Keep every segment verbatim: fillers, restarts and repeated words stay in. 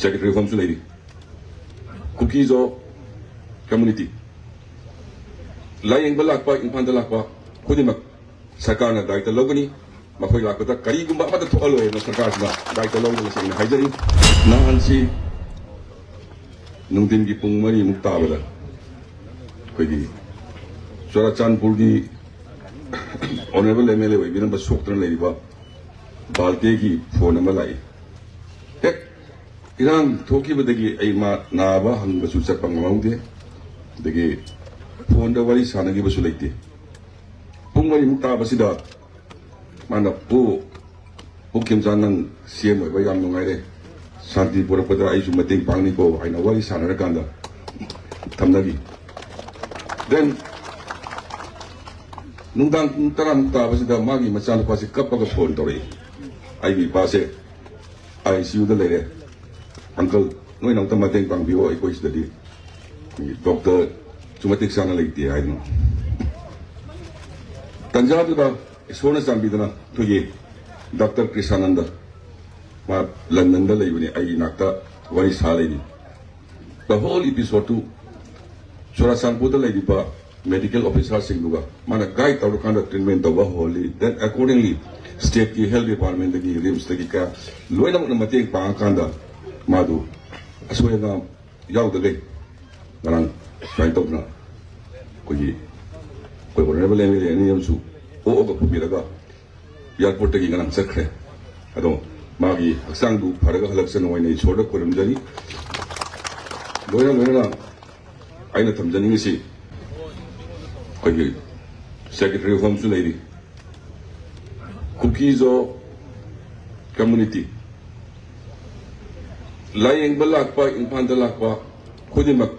Secretary of Homeꯁꯨ ꯂꯩꯔꯤ꯫ ꯀꯨꯀꯤꯖꯣ community ꯂꯥꯌꯦꯡꯕ ꯂꯥꯛꯄ, ꯏꯝꯐꯥꯜꯗ ꯂꯥꯛꯄ ꯈꯨꯗꯤꯡꯃꯛ ꯁꯔꯀꯥꯔꯅ ꯗꯥꯏꯇ ꯂꯧꯒꯅꯤ꯫ ꯃꯈꯣꯏ ꯂꯥꯛꯄꯗ ꯀꯔꯤꯒꯨꯝꯕ ꯑꯃꯠꯇ ꯊꯣꯛꯍꯜꯂꯣꯏ ꯍꯥꯏꯅ ꯁꯔꯀꯥꯔꯁꯤꯅ ꯗꯥꯏꯇ ꯂꯧꯒꯅꯤ ꯁꯦꯡꯅ ꯍꯥꯏꯖꯔꯤ꯫ ꯅꯍꯥꯟꯁꯤ ꯅꯨꯡꯊꯤꯟꯒꯤ ꯄꯨꯡ ꯃꯔꯤꯃꯨꯛ ꯇꯥꯕꯗ ꯑꯩꯈꯣꯏꯒꯤ ꯆꯨꯔꯥꯆꯥꯟꯄꯨꯔꯒꯤ honourable M L A ꯑꯣꯏꯕꯤꯔꯝꯕ ꯁꯣꯛꯇꯅ ꯂꯩꯔꯤꯕ ꯕꯥꯜꯇꯦꯒꯤ phone ꯑꯃ ꯂꯥꯛꯏ꯫ ꯍꯦꯛ ꯏꯔꯥꯡ ꯊꯣꯛꯈꯤꯕꯗꯒꯤ ꯑꯩ ꯃꯥ ꯅꯥꯕ ꯍꯪꯕꯁꯨ ꯆꯠꯄ ꯉꯝꯍꯧꯗꯦ꯫ ꯑꯗꯒꯤ phoneꯗ ꯋꯥꯔꯤ ꯁꯥꯟꯅꯈꯤꯕꯁꯨ ꯂꯩꯇꯦ꯫ ꯄꯨꯡ ꯃꯔꯤꯃꯨꯛ ꯇꯥꯕꯁꯤꯗ ꯃꯥꯅ, "ꯄꯨ, ꯄꯨ ꯈꯦꯝꯆꯥꯟ, ꯅꯪ C M ꯑꯣꯏꯕ ꯌꯥꯝ ꯅꯨꯡꯉꯥꯏꯔꯦ꯫ ꯁꯥꯟꯇꯤ ꯄꯨꯔꯛꯄꯗ ꯑꯩꯁꯨ ꯃꯇꯦꯡ ꯄꯥꯡꯅꯤꯀꯣ" ꯍꯥꯏꯅ ꯋꯥꯔꯤ ꯁꯥꯟꯅꯔꯀꯥꯟꯗ ꯊꯝꯅꯈꯤ꯫ Then ꯅꯨꯡꯗꯥꯡ ꯄꯨꯡ ꯇꯔꯥꯃꯨꯛ ꯇꯥꯕꯁꯤꯗ ꯃꯥꯒꯤ ꯃꯆꯥꯅꯨꯄꯥꯁꯤ ꯀꯞꯄꯒ phone ꯇꯧꯔꯛꯏ꯫ "ꯑꯩꯒꯤ ꯏꯄꯥꯁꯦ I C Uꯗ ꯂꯩꯔꯦ꯫ Uncle, ꯅꯣꯏꯅ ꯑꯝꯇ ꯃꯇꯦꯡ ꯄꯥꯡꯕꯤꯌꯣ, ꯑꯩꯈꯣꯏ ꯁꯤꯗꯗꯤ doctorꯁꯨ ꯃꯇꯤꯛ ꯆꯥꯅ ꯂꯩꯇꯦ" ꯍꯥꯏꯗꯅ꯫ ꯇꯟꯖꯥꯗꯨꯗ ꯏꯁꯣꯔꯅ ꯆꯥꯟꯕꯤꯗꯅ ꯑꯩꯈꯣꯏꯒꯤ Doctor ꯀ꯭ꯔꯤꯁꯥꯅꯟꯗ, ꯃꯥ Londonꯗ ꯂꯩꯕꯅꯤ, ꯑꯩꯒꯤ ꯏꯅꯥꯛꯇ ꯋꯥꯔꯤ ꯁꯥ ꯂꯩꯔꯤ꯫ The whole episodeꯇꯨ ꯆꯨꯔꯥꯆꯥꯟꯄꯨꯔꯗ ꯂꯩꯔꯤꯕ medical officerꯁꯤꯡꯗꯨꯒ ꯃꯥꯅ guide ꯇꯧꯔꯀꯥꯟꯗ treatment ꯇꯧꯕ ꯍꯧꯍꯜꯂꯤ꯫ Then accordingly stateꯀꯤ health departmentꯇꯒꯤ, RIMSꯇꯒꯤ ꯀꯌꯥ ꯂꯣꯏꯅꯃꯛꯅ ꯃꯇꯦꯡ ꯄꯥꯡꯉꯀꯥꯟꯗ ꯃꯥꯗꯨ ꯑꯁꯣꯏ ꯑꯉꯥꯝ ꯌꯥꯎꯗꯈꯩ ꯉꯔꯥꯡ ꯁꯨꯃꯥꯏꯅ ꯇꯧꯗꯅ ꯑꯩꯈꯣꯏꯒꯤ, ꯑꯩꯈꯣꯏ honourable M L A ꯑꯅꯤ ꯑꯃꯁꯨ ꯑꯣꯛꯑꯒ ꯄꯨꯕꯤꯔꯒ airportꯇꯒꯤ ꯉꯔꯥꯡ ꯆꯠꯈ꯭ꯔꯦ꯫ ꯑꯗꯣ ꯃꯥꯒꯤ ꯍꯛꯆꯥꯡꯗꯨ ꯐꯔꯒ ꯍꯜꯂꯛꯆꯅꯨ ꯍꯥꯏꯅ ꯏꯁꯣꯔꯗ ꯈꯨꯔꯨꯝꯖꯔꯤ꯫ ꯂꯣꯏꯅ ꯂꯣꯏꯅꯅ ꯑꯩꯅ ꯊꯝꯖꯅꯤꯡꯉꯤꯁꯤ, ꯑꯩꯈꯣꯏꯒꯤ Secretary of Homeꯁꯨ ꯂꯩꯔꯤ, ꯀꯨꯀꯤꯖꯣ community ꯂꯥꯌꯦꯡꯕ ꯂꯥꯛꯄ, ꯏꯝꯐꯥꯜꯗ ꯂꯥꯛꯄ ꯈꯨꯗꯤꯡꯃꯛ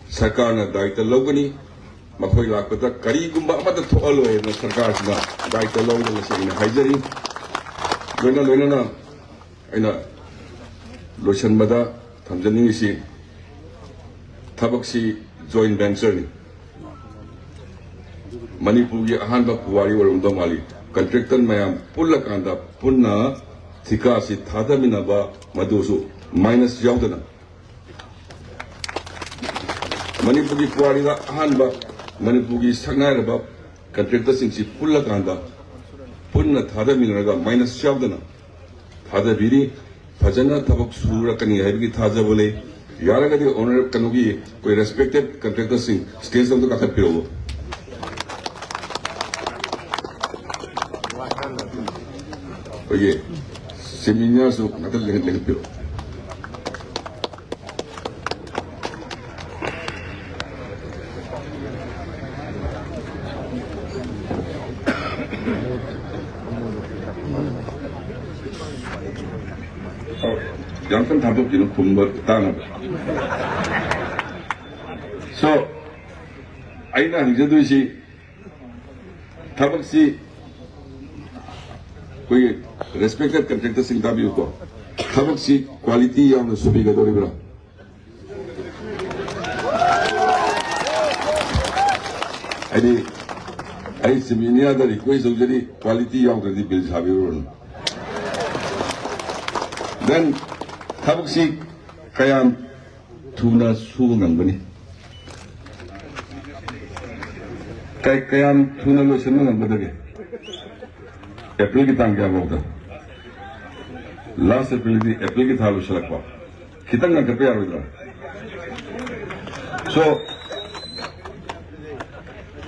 ꯁꯔꯀꯥꯔꯅ ꯗꯥꯏꯇ ꯂꯧꯒꯅꯤ꯫ ꯃꯈꯣꯏ ꯂꯥꯛꯄꯗ ꯀꯔꯤꯒꯨꯝꯕ ꯑꯃꯠꯇ ꯊꯣꯛꯍꯜꯂꯣꯏ ꯍꯥꯏꯅ ꯁꯔꯀꯥꯔꯁꯤꯅ ꯗꯥꯏꯇ ꯂꯧꯒꯅꯤ ꯁꯦꯡꯅ ꯍꯥꯏꯖꯔꯤ꯫ ꯂꯣꯏꯅ ꯂꯣꯏꯅꯅ ꯑꯩꯅ ꯂꯣꯏꯁꯤꯟꯕꯗ ꯊꯝꯖꯅꯤꯡꯉꯤꯁꯤ, ꯊꯕꯛꯁꯤ joint ventureꯅꯤ꯫ ꯃꯅꯤꯄꯨꯔꯒꯤ ꯑꯍꯥꯟꯕ ꯄꯨꯋꯥꯔꯤ ꯑꯣꯏꯔꯝꯗꯧ ꯃꯥꯜꯂꯤ꯫ Contractor ꯃꯌꯥꯝ ꯄꯨꯜꯂꯀꯥꯟꯗ ꯄꯨꯟꯅ ꯊꯤꯀꯥꯁꯤ ꯊꯥꯗꯃꯤꯟꯅꯕ, ꯃꯗꯨꯁꯨ minus ꯌꯥꯎꯗꯅ꯫ ꯃꯅꯤꯄꯨꯔꯒꯤ ꯄꯨꯋꯥꯔꯤꯗ ꯑꯍꯥꯟꯕ ꯃꯅꯤꯄꯨꯔꯒꯤ ꯁꯛꯅꯥꯏꯔꯕ contractorꯁꯤꯡꯁꯤ ꯄꯨꯜꯂꯀꯥꯟꯗ ꯄꯨꯟꯅ ꯊꯥꯗꯃꯤꯟꯅꯔꯒ minus ꯌꯥꯎꯗꯅ ꯊꯥꯗꯕꯤꯔꯤ꯫ ꯐꯖꯅ ꯊꯕꯛ ꯁꯨꯔꯛꯀꯅꯤ ꯍꯥꯏꯕꯒꯤ ꯊꯥꯖꯕ ꯂꯩ꯫ ꯌꯥꯔꯒꯗꯤ honour-, ꯀꯩꯅꯣꯒꯤ ꯑꯩꯈꯣꯏ respected contractorꯁꯤꯡ stageꯇ ꯑꯝꯇ ꯀꯥꯈꯠꯄꯤꯔꯛꯎ꯫ ꯑꯩꯈꯣꯏꯒꯤ chief engineerꯁꯨ ꯉꯥꯛꯇ ꯂꯦꯡ-, ꯂꯦꯡꯍꯟꯕꯤꯔꯛꯎ꯫ ꯑꯧ, ꯌꯥꯝ ꯀꯟꯅ ꯊꯥꯗꯣꯛꯈꯤꯅꯨ, ꯈꯨꯝꯕ ꯇꯥꯅꯕ꯫ So, ꯑꯩꯅ ꯍꯪꯖꯗꯣꯏꯁꯤ, ꯊꯕꯛꯁꯤ ꯑꯩꯈꯣꯏꯒꯤ respected contractorꯁꯤꯡ ꯇꯥꯕꯤꯌꯨꯀꯣ, ꯊꯕꯛꯁꯤ quality ꯌꯥꯎꯅ ꯁꯨꯕꯤꯒꯗꯧꯔꯤꯕ꯭ꯔꯥ? ꯍꯥꯏꯗꯤ, ꯑꯩ chief engineerꯗ request ꯇꯧꯖꯔꯤ, quality ꯌꯥꯎꯗ꯭ꯔꯗꯤ bill ꯁꯥꯕꯤꯔꯨꯔꯅꯨ꯫ Then, ꯊꯕꯛꯁꯤ ꯀꯌꯥꯝ ꯊꯨꯅ ꯁꯨꯕ ꯉꯝꯒꯅꯤ? ꯀꯩ-, ꯀꯌꯥꯝ ꯊꯨꯅ ꯂꯣꯏꯁꯤꯟꯕ ꯉꯝꯒꯗꯒꯦ? Aprilꯒꯤ ꯇꯥꯡ ꯀꯌꯥ ꯐꯥꯎꯗ? Last Aprilꯗꯤ, Aprilꯒꯤ ꯊꯥ ꯂꯣꯏꯁꯤꯜꯂꯛꯄ꯫ ꯈꯤꯇꯪ ꯉꯟꯈꯠꯄ ꯌꯥꯔꯣꯏꯗ꯭ꯔꯥ? So,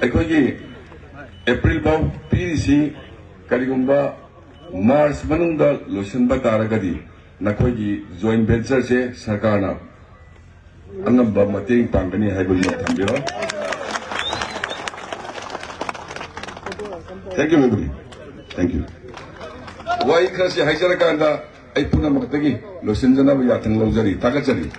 ꯑꯩꯈꯣꯏꯒꯤ April ꯐꯥꯎ ꯄꯤꯔꯤꯁꯤ, ꯀꯔꯤꯒꯨꯝꯕ March ꯃꯅꯨꯡꯗ ꯂꯣꯏꯁꯤꯟꯕ ꯇꯥꯔꯒꯗꯤ, ꯅꯈꯣꯏꯒꯤ joint ventureꯁꯦ ꯁꯔꯀꯥꯔꯅ ꯑꯉꯝꯕ ꯃꯇꯦꯡ ꯄꯥꯡꯒꯅꯤ ꯍꯥꯏꯕꯒꯤ ꯊꯝꯕꯤꯔꯣ꯫ Thank you, everybody. Thank you. ꯋꯥꯍꯩ ꯈꯔꯁꯤ ꯍꯥꯏꯖꯔꯀꯥꯟꯗ ꯑꯩ ꯄꯨꯝꯅꯃꯛꯇꯒꯤ ꯂꯣꯏꯁꯤꯟꯖꯅꯕ ꯌꯥꯊꯪ ꯂꯧꯖꯔꯤ꯫ ꯊꯥꯒꯠꯆꯔꯤ꯫